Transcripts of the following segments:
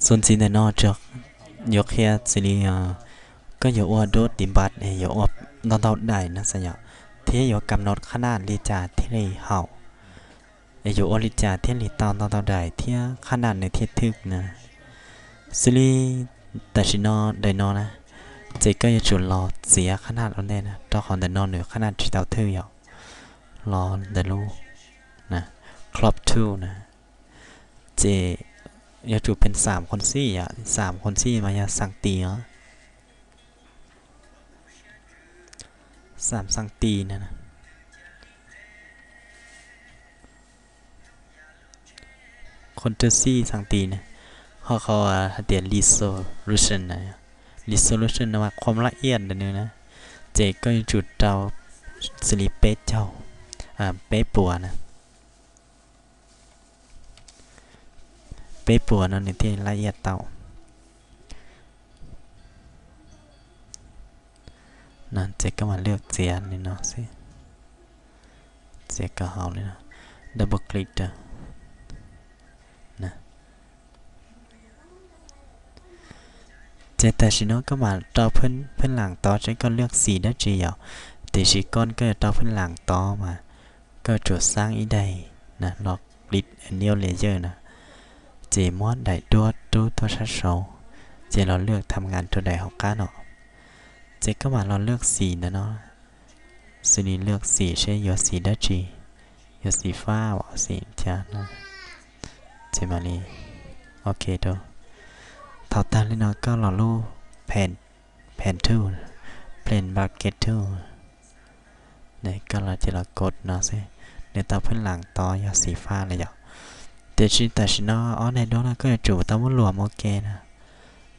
Txuas ntxiv ntawm no yuav qhia xws li koj yuav ua dua tiv npas es yuav ua ntau ntau daim no xwb yom, thiab yuav kam noj qhab naj li cas thiaj li haum, es yuav ua li cas thiaj li tau ntau ntau daim thiab qhab naj nws thiaj thwj na. Xws li tam sim no daim no na, ces koj yuav tsum los txiav qhab naj ua ntej na, rau qhov ntawm no nws qhab naj tsis tau thwj yom. Los ntawm lub crop tool na, ces yuav tsum pheej xam khuv xim yom, xam khuv xim mas yog xam tis os, xam xam tis na, khuv xim xam tis na, ho qhov hais tias resolution na, resolution no mas qhuam laj iaj ntawm nws na, ces koj yuav tsum rau xws li peb caug, peb puas na, peb puas no nws thiaj laj iaj tau. Ces koj mam lwaj txiav li no xwb, txiav kom hauv li no, double click rau. Ces tam sim no koj mam rau phab lam tod seb koj lwaj xim dab tsi yom, tiam sis koj, koj yuav rau phab lam tod mas koj yuav tsum xaab ib daim no, click a new layer na, ces muab daim duab rub tuaj sab saud, ces los lwaj tham nkas rau daim hauv qab no. Ces koj mam los lwaj xim ntawm no, xws li lwaj xim seb yuav xim dab tsi, yuav xim fab, xim cas no, ces mam li ok rau. Thaum tag li no koj los lub pen, pen tool, pen bucket tool, koj los ces los kod no xwb, nws tau phab lam tod yog xim fab lawm yom. Tiam sis tam sim no ob daim duab no koj yuav tsum tau muab luam ua ke na,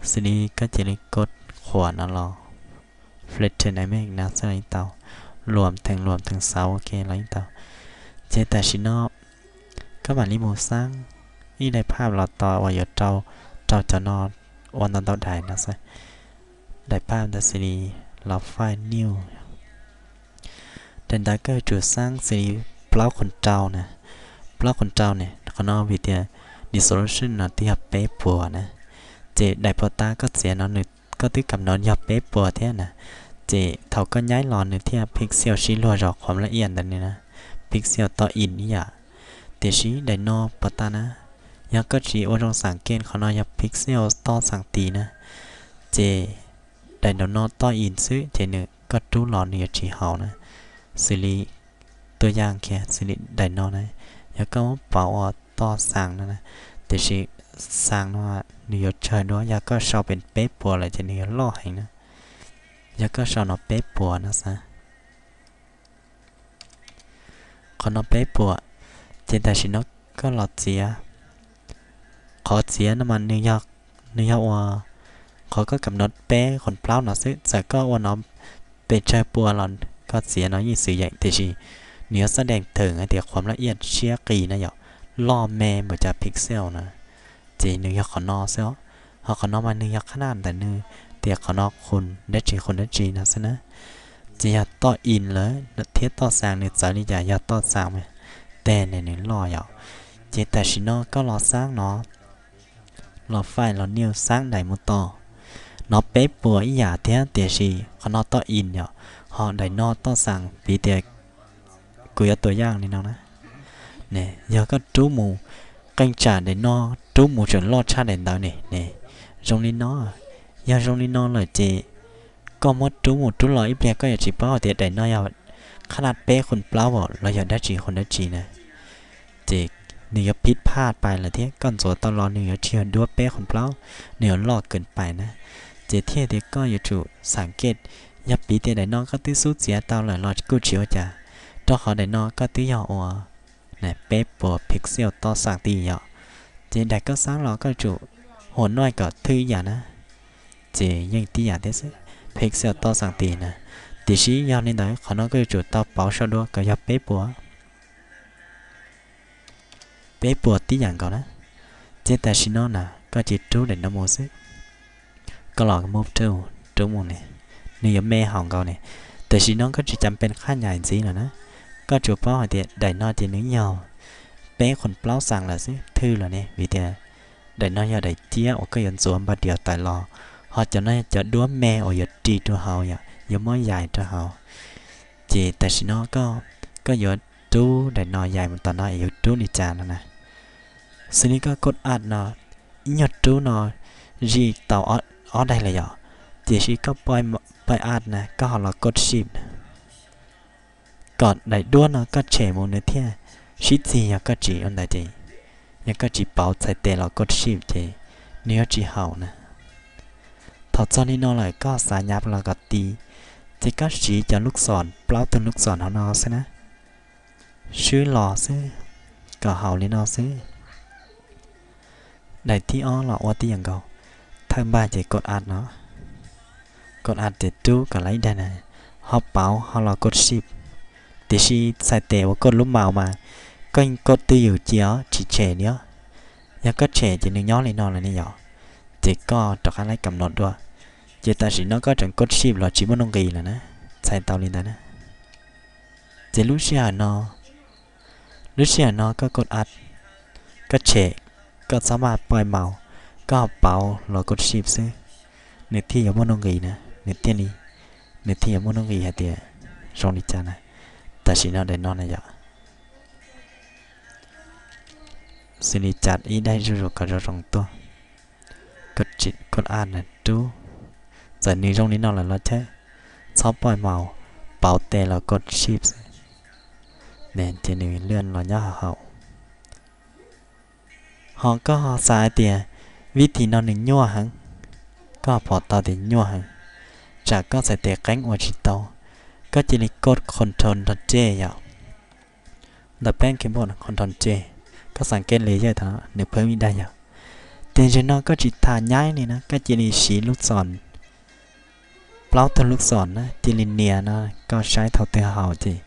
xws li koj cia li kod qhuam no los flatten image no xwb los yeej tau, luam theem luam theem xauv ua ke los yeej tau. Ces tam sim no koj mam li mus xaab ib daim phaj los tod uas yuav rau, rau cov no ua ntau ntau daim no xwb. Daim phaj ntawd xws li los file new. Daim ntawd koj yuav tsum xaab xws li plaub qhov rau na, plaub qhov rau ne, qhov no vim tias resolution no twb yog peb puas na, ces daim puas tas koj txiav no nws, koj twb kam no yog peb puas thiab na, ces thaum koj nyaib los nws thiaj pixel sib luag zos qhuam laj iaj ntawd na, pixel toj in ib yam. Tiam sis daim no puas tas na, yog koj tsis ua zoo xam ke qhov no yog pixel toj xam tis na, ces daim nraum no toj in xwb ces nws koj rub los nws yuav tsis haum na. Xws li tuaj yaj kiag xws li daim no na, yog koj muab pauv ua toj xam no na, tiam sis xam no nws yuav tsawg dua, yog koj sau pem peb puas lawm ces nws yuav loj heev na. Yog koj sau no peb puas no xwb, qhov no peb puas, ces tam sim no koj los txiav, qhov txiav no mas nws yog ua, qhov koj kam no peb qhov plaub no xwb, txawm koj ua no pes tsawg puas los koj txiav no yeej xwm yeem, tiam sis nws yuav xab dees theem hais tias qhuam laj iaj siab qis na yom, loj me npaum cas pixel na, ces nws yog qhov no xwb os. Ho qhov no mas nws yog qhab naj ntawm nws tias qhov no qhum dab tsi qhum dab tsi no xwb na. Ces yog toj in lawm thiab toj xam nws txawv li cas, yog toj xam mas teg ne nws loj yom. Ces tam sim no koj los xaab no, los file los new xaab daim mus tod, no peb puas ib yam thiab tiam sis qhov no toj in yom, ho daim no toj xam, piv tias kuv yuav tua yaj li no na. Ne, yog koj rub mus, qee tsam daim no rub mus tseem loj tshaj daim ntawd ne, ne, zoo li no. Yog zoo li no lawm ces koj muab rub mus rub los ib pliag koj yuav tsis paub hais tias daim no yog qhab naj peb qhum plaub los yog dab tsi qhum dab tsi na. Ces nws yuav phib phaj pais lawm thiab, koj ntxuav tau los nws yuav tsis yog duab peb qhum plaub, nws yuav loj kawg pais na. Ces thiaj tias koj yuav tsum xam ke, yog piv tias daim no koj twb xub txiav tau lawm los kuj tsis ua cas, rau qhov daim no koj twb yog ua peb puas pixel toj xam tis yom. Ces daim koj xaab los koj yuav tsum hua nuj kom thwj ib yam na. Ces yeej tib yam thiab xwb, pixel toj xam tis na. Tiam sis yog li ntawd qhov no koj yuav tsum tau pauv sau dua kom yog peb puas, peb puas tib yam nkaus na. Ces tam sim no na koj cia li rub daim no mus xwb, koj los move tool rub mus ne, nws yuav me haum nkaus ne. Tam sim no koj tsis cam pes qhaj nyaim ntxiv lawm na, koj tsuas paub hais tias daim no ces nws yog peb qhum plaub xam lawm xwb, thwj lawm ne, vim tias Daim no yog daim ciab uas koj yuav ntxuav npaj diav tawm los, ho cov no yog cov duab me uas yuav ris rau hauv, yuav muab yais rau hauv. Ces tam sim no koj yuav rub daim no yais mus tom no es yuav rub li cas no na. Xws li koj kod add no, ib nyuag rub no zij tau ob daim lawm yom, tiam sis koj poj add na koj ho los kod shift na, kom daim duab no koj tshem mus nws thiaj sib txig, yog koj tsis ua ntawd ces, yog koj tsis pauv txhais tes los kod shift ces nws yuav tsis haum na. Thaum txog li no lawm koj xav nyav los kom tiv, ces koj siv cov lub xom, plaub tug lub xom hauv no xwb na, swb los xwb, kom haum li no xwb. Daim thib ob los ua tib yam nkaus, thawj npaj ces kod add no, kod add ces rub kom lawv ib daim na, ho pauv ho los kod shift. Tiam sis txhais tes uas kod lub mouse mas koj yeej kod twj ywm cia os, tsis tshem li os. Yog koj tshem ces nws nyob li no lawm ne yom, ces koj rov qab laib kam no dua. Ces tam sim no koj tseem kod shift los tsis muaj nuj nqis lawm na, txhais tau li ntawd na. Ces lub sij hawm no, lub sij hawm no koj kod add, koj tshem, koj txhob maj poj mouse, koj ho pauv los kod shift xwb, nws thiaj yuav muaj nuj nqis na, nws thiaj li, nws thiaj yuav muaj nuj nqis hais tias zoo li cas na. Tam sim no daim no na yom, xws li cas ib daim zuj zus kom zoo zoo tuaj, kod add na rub, txawm nws zoo li no lawm los thiab, txhob poj mouse, pauv tes los kod shift xwb, ces nws lwaj los nyob hauv. Ho koj ho xav hais tias vib thim no nws nyuaj heev, koj ho pom tau tias nyuaj heev, tsam koj txhais tes qeeb ua tsis tau, koj cia li kod control nrog tseg yom, ntawm peb keyboard control tseg, koj xav kev li yawg thaum nws phwb ib daim yom. Ces zaum no koj tsis tham nyaib li na, koj cia li siv lub xom, plaub tug lub xom na, cia li nias no, koj saib thaum twg haum ces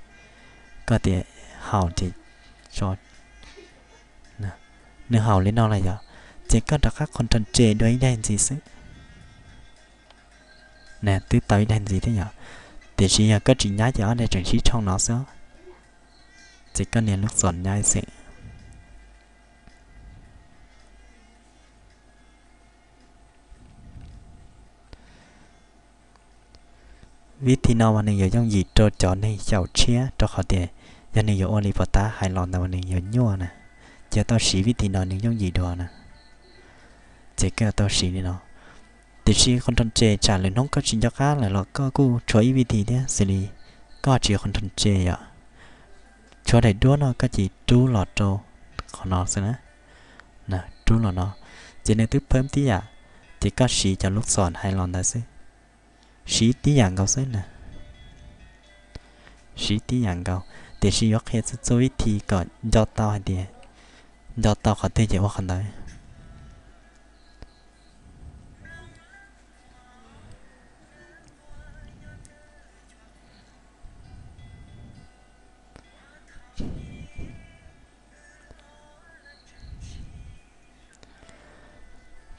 koj tias haum ces tso. Nws haum li no lawm yom, ces koj rov qab control tseg dua ib daim ntxiv xwb. Twb tau ib daim ntxiv thiab yom, tiam sis yog koj tsis nyaib ces ob daim tseem sib tshooj no xwb, ces koj nias lub xom nyaib xwb. Vib thim no mas nws yuav yooj yim rau cov neeg xyaum tshiab rau qhov tias yog nws yuav ua li puas tab hais los ntawd mas nws yuav nyuaj na, ces tau siv vib thim no nws yooj yim dua na, ces koj yuav tau siv li no. Tiam sis control tseg tsam lwm hnub koj tsis nco qab lawm los koj kuj tshuav ib vib thim thiab xws li koj tsis control tseg yom, tshuav daim duab no koj cia li rub los rau qhov no xwb na, rub los no, ces nws twb phwb tib yam, ces koj siv cov lub xom hais los ntawd xwb, siv tib yam nkaus xwb na, siv tib yam nkaus, tiam sis yuav qhia txhua txhua vib thim kom nco tau hais tias nco tau qhov twg ces ua qhov ntawd.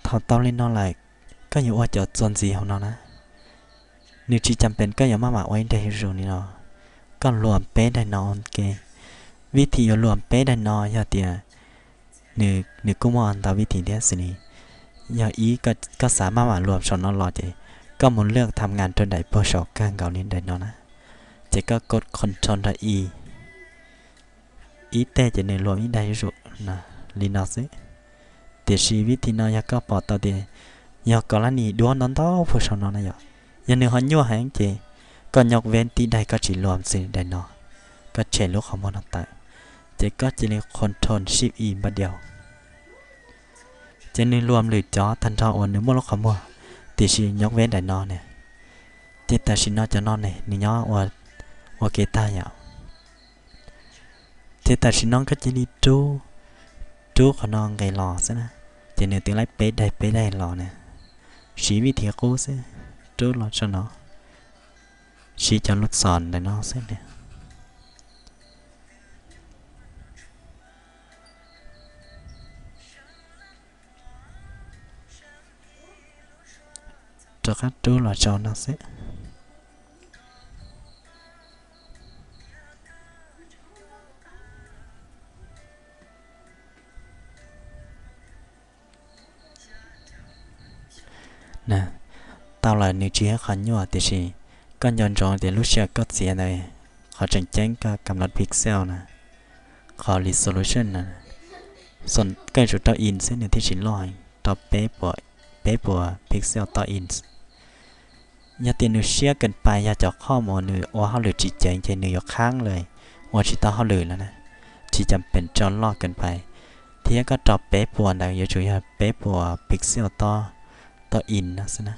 Thaum tau li no lawm, koj yuav ua cov txuas ntxiv hauv no na. Nws tsis cas pes koj yuav maj mam ua ib daim zuj zus li no, koj luam peb daim no ua ke. Vib thim yuav luam peb daim no yog tias nws kuj muaj ntau vib thim thiab xws li, yog ib, koj xav maj mam luam saum no los ces koj mus lwaj tham nkas rau daim puag saum kawg nkaus li daim no na, ces koj kod control nrog i ib teg ces nws luam ib daim zuj zus li no xwb. Tiam sis vib thim no yog koj pom tau tias yog kos lab nis duab ntau ntau puag saum no na yom, yog nws ho nyuaj heev ces koj nyob veb tib daim koj tsis luam xws li daim no, koj tshem lub qhov muag no tawm, ces koj cia li control shift i npaj diaus, ces nws luam lwm cov tag nrho uas nws muaj lub qhov muag, tiam sis nyob veb daim no na. Ces tam sim no cov no ne nws nyob ua ke tag yom. Ces tam sim no koj cia li rub, rub qhov no nqes los xwb na, ces nws twb laib peb daim peb daim los na. Siv vib thim qub xwb, rub los tso no, siv cov lub xom ntawm no xwb na. Rov qab rub los tso no xwb. Tau lawm, nws tsis yog qhov nyuaj, tiam sis koj nco ntsoov tias lub sij hawm koj txiav ntawd, qhov tseem ceeb koj kam los pixel na, qhov resolution na, koj yuav tsum rau in xwb nws thiaj tsis loj, rau peb puas pixel tau in. Yog tias nws siab ken pais, yog cov qhoj mus nws ua hauj lwm tsis ceev ces nws yuav qhaab lawm, ua tsis tau hauj lwm lawm na. Tsis cam peem rau loj ken pais, thiab koj rau peb puas ntawd yuav tsum yog peb puas pixel tau, tau in no xwb na.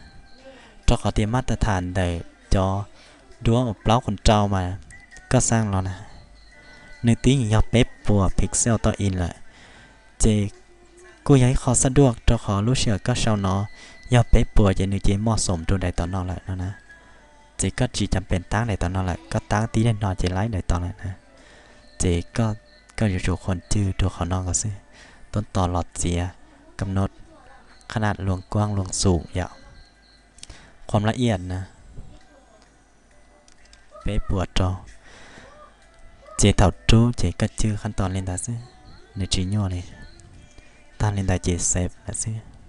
Rau qhov tias maj tas tham ntawm cov duab uas plaub qus rau mas koj xaj los na, nws twb yog peb puas pixel tau in lawm, ces kuj yog ib qho xab duaj rau qhov lub sij hawm koj sau no yog peb puas ces nws ces moj xoom rau daim tom no lawm no na. Ces koj tsis cam peem taab daim tom no lawm, koj taab tib daim no ces laib daim tom lawm na. Ces koj yuav tsum khuam cwj rau qhov no ko xwb, tuaj tos los txiav kam no, qhab naj luas kuab luas xum yom, qhuam laj iaj na, peb puas rau. Ces thaum rub ces koj cwj qhab tos li ntawd xwb, nws tsis nyuaj li. Tag li ntawd ces xev lawm xwb.